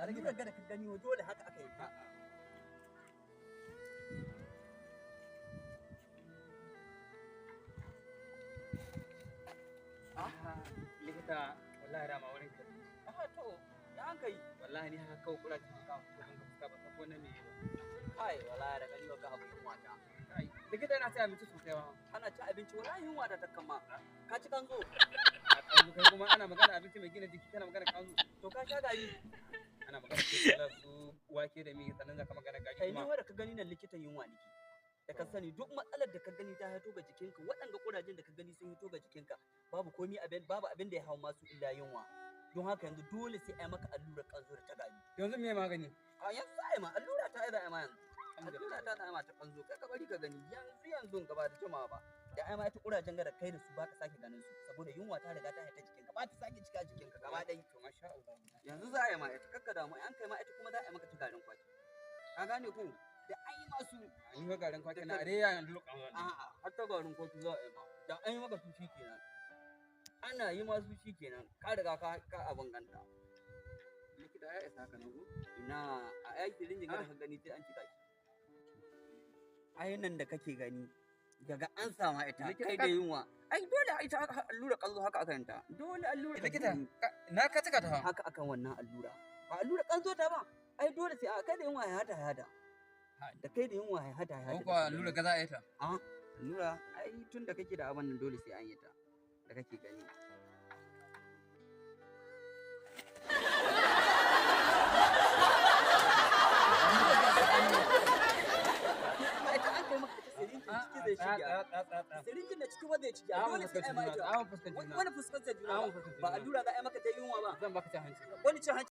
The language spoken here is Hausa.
Allura ga da ka gani dole haka aka yi. Likita, wallahi dama wurin ka. Aha, to ya an kai? Wallahi ni haka kawai kuraje suka fito min ga fuska, ban san ko na me ba. Kai, wallahi da gani ga abu yunwa ta. Kai, likita, yana ci abinci sosai ba? Kana ci abinci, wallahi yunwa ta kama. Ka ci kanzo? A kanzu? Kai kuma ana magana abinci mai gina jiki, kana magana kanzu. To ka sha gari? Ana magana su su wake da mi, sannan zaka magana gari. Kai, ni kuma wanda ka gani nan likitan yunwa nake. Da ka sani, duk matsalar da ka gani ta hito ga jikinka, waɗanga ƙurajen da ka gani sun hito ga jikinka, babu komi abin, babu abin da ya hau masu illa yunwa. Don haka yanzu dole sai ai maka allurar kanzo da ta gari. Yanzu me magani? A yanzu za a yi ma allura ta, za a yi ma yanzu. Allura ta za a yi ma ta kanzo, kai ka bari ka gani yanzu yanzu gaba da jimawa ba. Da ai ma ita ƙurajen ga da kai da su baka sake ganin su saboda yunwa ta riga ta haita jikinka, ba ta sake cika jikinka gaba ɗaya. To masha Allah. Yanzu za a yi ma ita, kakka damu, an kai ma ita kuma za a yi maka ta garin kwaki. Ka gane ko? Da an yi masu Ni fa garin kwaki na are ya yanzu kan wannan. A'a, har ta garin kwaki za a yi ma. Da an yi maka su shikenan. Ana yi masu shikenan, ka riga ka abin ganta. Likita, ya isa haka na go. Ina a aiki rinjin da ka gani sai an cika shi. Ai nan da kake gani daga an sama ita kai da yunwa. Ai dole ita allura kanzo haka aka yanta. Dole allura Likita, na ka cika ta. Haka akan wannan allura. Ba allura kanzo ta ba. Ai dole sai a kai da yunwa ya hada hada. Da kai da yunwa ya hada hada. Ko kuwa allura ga za a yi ta? A allura ai tun da kake da abin nan dole sai an yi ta. Da kake gani. Ita an kai maka ita sirinjin ciki zai shige. Sirinjin da ciki ba zai ciki. Dole sai ai ma ita. Wani fuskantar juna. Ba allura za a yi maka ta yunwa ba. Zan baka cin hanci. Wani cin hanci.